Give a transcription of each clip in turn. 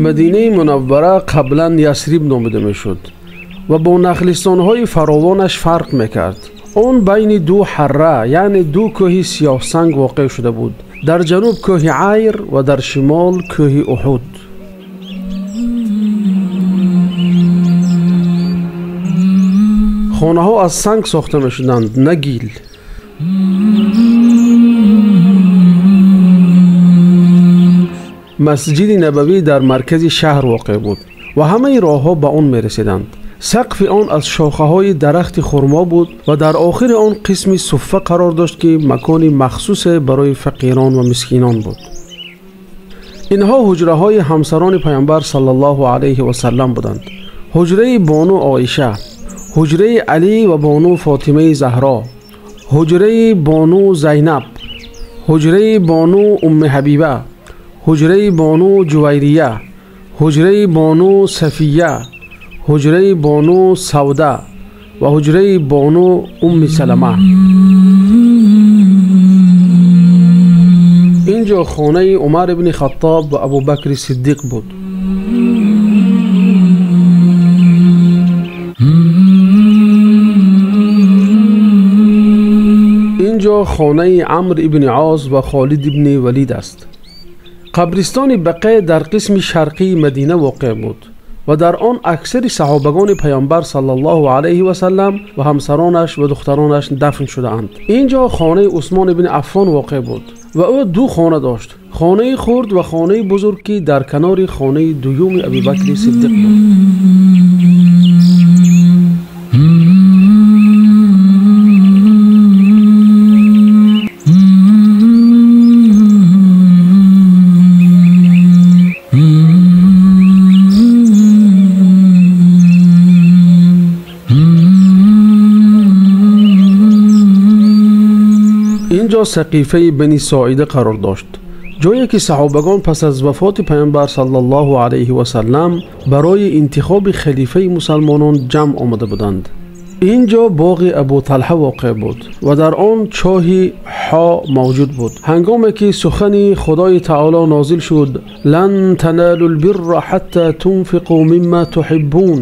Мадинаи Мунаввара қаблан Ясриб номида мешуд ва бо нахлистонҳои фаровонаш фарқ мекард. Он байни ду ҳарра, яъне ду кӯҳи сиёҳсанг воқеъ шуда буд. Дар ҷануб кӯҳи Айр ва дар шимол кӯҳи Уҳуд. Хонаҳо аз санг сохта мешуданд, на гил. Масҷиди Набавӣ дар маркази шаҳр воқеъ буд ва ҳамаи роҳҳо ба он мерасиданд. Сақфи он аз шохаҳои дарахти хурмо буд ва дар охири он қисми суффа қарор дошт, ки макони махсусе барои фақирон ва мискинон буд. Инҳо ҳуҷраҳои ҳамсарони Паёмбар саллаллоҳу алайҳи васаллам буданд. Ҳуҷраи бону Оиша, ҳуҷраи Алӣ ва бону Фотимаи Заҳро, ҳуҷраи бону Зайнаб, ҳуҷраи бону Умми Ҳабиба, ҳуҷраи бону Ҷувайрия, ҳуҷраи бону Сафия, ҳуҷраи бону Савда ва ҳуҷраи бону Умми Салама. Инҷо хонаи Умар ибни Хаттоб ва Абубакри Сиддиқ буд. Инҷо хонаи Амр ибни Ос ва Холид ибни Валид аст. Қабристони Бақеъ дар қисми шарқии Мадина воқеъ буд ва дар он аксари саҳобагони Паёмбар саллаллоҳу алайҳи васаллам ва ҳамсаронаш ва духтаронаш дафн шудаанд. Инҷо хонаи Усмон ибни Аффон воқеъ буд ва ӯ ду хона дошт: хонаи хурд ва хонаи бузург, ки дар канори хонаи дуюми Абубакри Сиддиқ буд. Инҷо сақифаи Бани Соида қарор дошт, ҷое ки саҳобагон пас аз вафоти Паёмбар саллаллоҳу алайҳи васаллам барои интихоби халифаи мусалмонон ҷамъ омада буданд. Инҷо боғи Абу Талҳа воқеъ буд ва дар он чоҳи ҳо мавҷуд буд. Ҳангоме ки сухани Худои Таоло нозил шуд: лан таналу лбирра ҳатта тунфиқу мимма туҳиббун,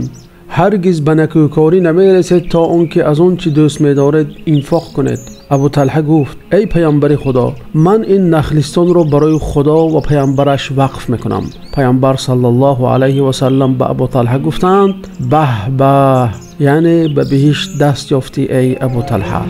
ҳаргиз ба некӯкорӣ намерасед то он ки аз он чӣ дӯст медоред инфоқ кунед. Абу Талҳа гуфт: эй Паёмбари Худо, ман ин нахлистонро барои Худо ва Паёмбараш вақф мекунам. Паёмбар саллаллоҳу алайҳи васаллам ба Абу Талҳа гуфтанд: баҳ баҳ, яъне ба биҳишт даст ёфтӣ, эй Абу Талҳа.